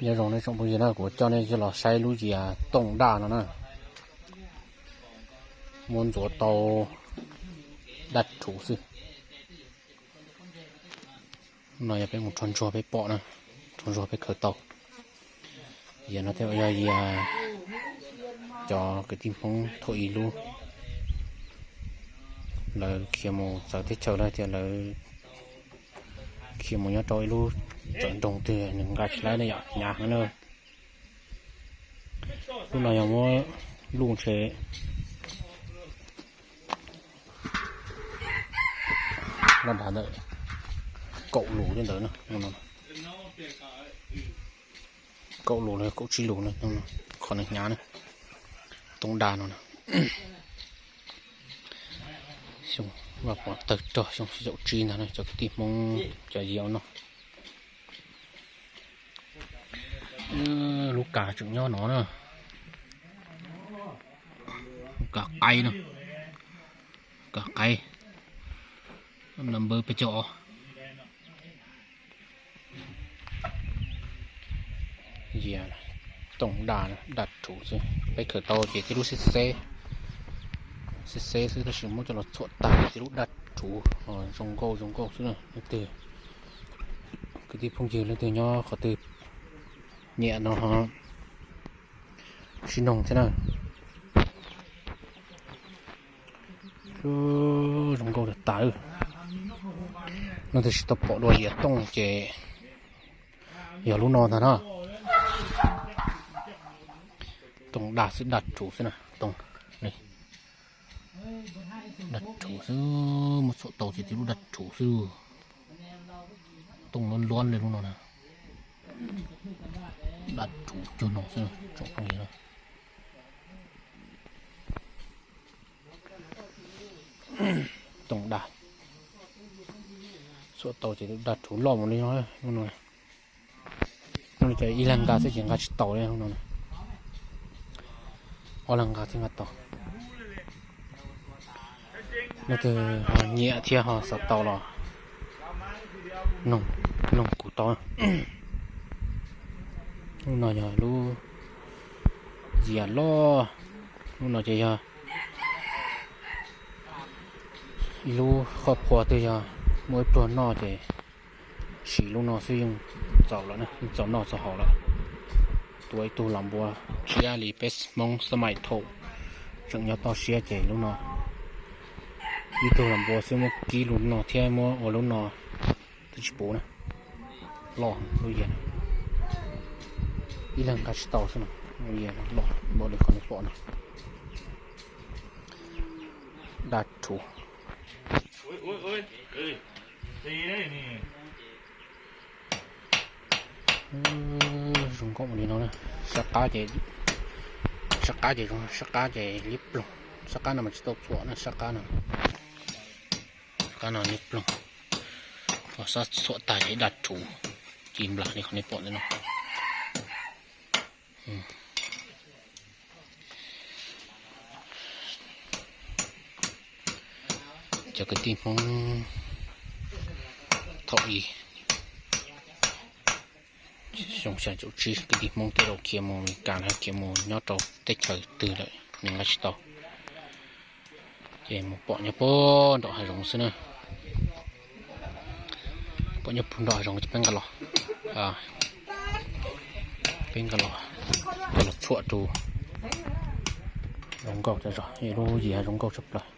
Nyob zoo nej tsoom phooj ywg na, kuv coj nej los saib lub yias tooj daj no na. Muab ntxuav tau daj rhuv xwb. No yog peb mus rho ntsuag peb pom na, rho ntsuag peb khaws tau. Yias no thiaj yog yias cov kwv tij Hmoob thaum ub lub, lawv khiav mus txawv teb chaws lawm tias lawv khiav mus nyob rau ib lub txawv nroog twg nws nqa tsis laib ne yom, hnyav heev na. Lub no yog muab luj ntshe loj dav ntawm kaum lus li ntawd na. Kaum lus los kaum tsib lus na, qhov nws hnyav na, tooj daj no na. Xyoo vaj pov tawg rog xyoo xya caum tsib ntag na cov kwv tij Hmoob cov yias no. Lub kas tseem nyob no na. Lub kas qaib na, kas qaib, nab npawb peb caug ob. Yias tooj daj, daj rhuv xwb, peb khaws tau ces tib lub xib xeb, xib xeb xwb tab sis muab coj los txhuam tag tib lub daj rhuv, zoo nkauj zoo nkauj xwb na. Leej twg kwv tij phooj ywg leej twg nyob qhov twg nyiam no ho sib noog thiab na. Zoo nkauj tag tag. Leej twg tsis tau pom dua yias tooj ces yog lub no ntag na. Tooj daj xwb, daj rhuv xwb na, tooj daj rhuv xwb, muab txhuam tau ces tib lub daj rhuv xwb. Tooj luab luab li lub no na. Daj rhuv cuag no xwb tsoom phooj ywg. Tooj daj, txhuam tau ces daj rhuv loj mus li no. Lub no ces ib leeg nqa xwb ces nqa tsis tau li no. Ob leeg nqa thiaj nqa tau. Leej twg ho nyiam thiab ho xav tau los noog kuv tau. Lub no yog lub yias loj. Lub no ces yog ib lub qhov qhua twg yog muaj ib pluag noj ces siv lub no xwb yeej txaus lawm, yeej txaus noj txaus haus lawm. Tuav ib tug los npua tsiab li peb Hmoob xab maim thaum tseem nyob toj siab ces lub no ib tug los npua xwb muab kib lub no thiab muab ua lub no twb tsis puv na. Loj lub yias, ib leeg nqa tsis tau xwb no. Lub yias loj npaum li qhov nej pom no. Daj rhuv. Zoo nkauj li no, sab qab ces, sab qab ces zoo, sab qab ces liab ploog. Sab qab no mas tsis tau txhuam na, sab qab no, sab qab no liab ploog. Ho sab txhuam tag ces daj rhuv ci nplas li qhov nej pom ntawm no. Cov kwv tij Hmoob thaum ub, xyoo xya caum tsib kwv tij Hmoob tej zaum khiav mus Amelikas los khiav mus nyob rau teb chaws twg lawm nws nqa tsis tau. Ces mus pom nyob puag nram hav zoov xwb na. Pom nyob puag nram hav zoov ces peb nqa los, peb nqa los, nqa los txhuam rau. Zoo nkauj tas zog, lub yias zoo nkauj tshaj plaws.